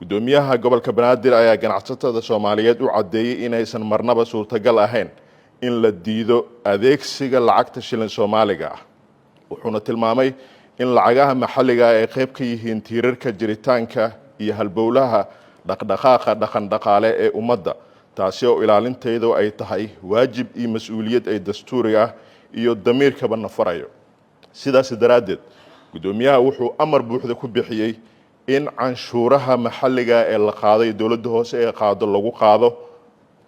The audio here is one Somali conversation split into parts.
Guddoomiyaha gobolka Banaadir ayaa ganacsatada Soomaaliyeed u caddeeyey inaysan marnaba suurtagal ahayn in la diido adeegsiga lacagta shilin Soomaaliga ah, wuxuuna tilmaamay in lacagaha maxalliga ay qayb ka yihiin tiirarka jiritaanka iyo halbowlaha dhaqdhaqaaqa dhaqan dhaqaale ee ummadda, taasi oo ilaalinteedu ay tahay waajib iyo mas-uuliyad ay dastuuri ah iyo damiirkaba nafarayo. Sidaas daraaddeed, guddoomiyaha wuxuu amar buuxda ku bixiyey in canshuuraha maxalliga ee la qaaday dowladda hoose ee qaado lagu qaado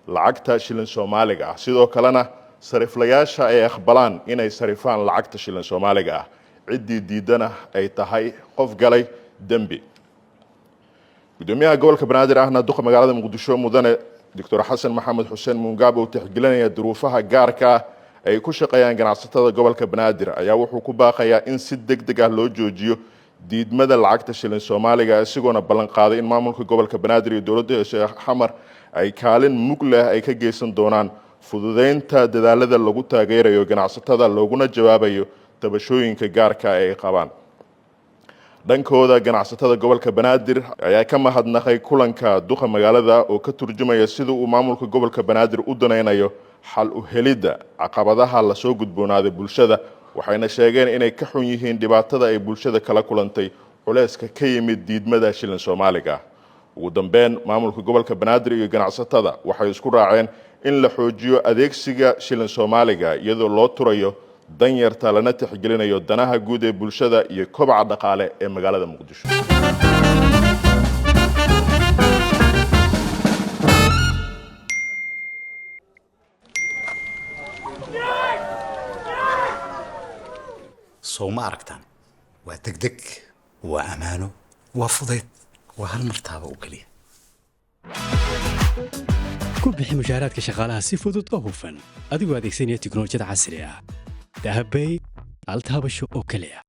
lacagta shilin Soomaaliga ah, sidoo kalena sariflayaasha ay aqbalaan inay sarifaan lacagta shilin Soomaaliga ah, ciddii diidana ay tahay qof galay dembi. Guddoomiyaha gobolka Banaadir ahna duqa magaalada Muqdisho, mudane Doctor Xasan Maxamed Xuseen Muungaab, oo tixgelinaya duruufaha gaarka ah ay ku shaqeeyaan ganacsatada gobolka Banaadir, ayaa wuxuu ku baaqayaa in si deg deg ah loo joojiyo diidmada lacagta shilin Soomaaliga, isagoona ballan qaaday in maamulka gobolka Banaadir iyo dowladda Sheekh Xamar ay kaalin mug leh ay ka geysan doonaan fududeynta dadaalada lagu taageerayo ganacsatada, looguna jawaabayo tabashooyinka gaarka ay qabaan. Dhankooda, ganacsatada gobolka Banaadir ayaa ka mahadnaqay kulanka duqa magaalada oo ka turjumaya sida uu maamulka gobolka Banaadir u danaynayo xal u helidda caqabadaha lasoo gudboonaaday bulshada, waxayna sheegeen inay ka xun yihiin dhibaatada ay bulshada kala kulantay culeyska ka yimid diidmada shilin Soomaaliga. Ugu dambeyn, maamulka gobolka Banaadir iyo ganacsatada waxay isku raaceen in la xoojiyo adeegsiga shilin Soomaaliga, iyadoo loo turayo danyarta lana tixgelinayo danaha guud ee bulshada iyo kobaca dhaqaale ee magaalada Muqdisho. Sow ma aragtaan? Waa degdeg, waa ammaano, waa fudayd, waa hal martaaba oo keliya. Ku bixi mushaaraadka shaqaalaha si fudud oo hufan adigoo adeegsanaya tiknolojiyada casriga ah. Dahabbay, hal taabasho oo keliya.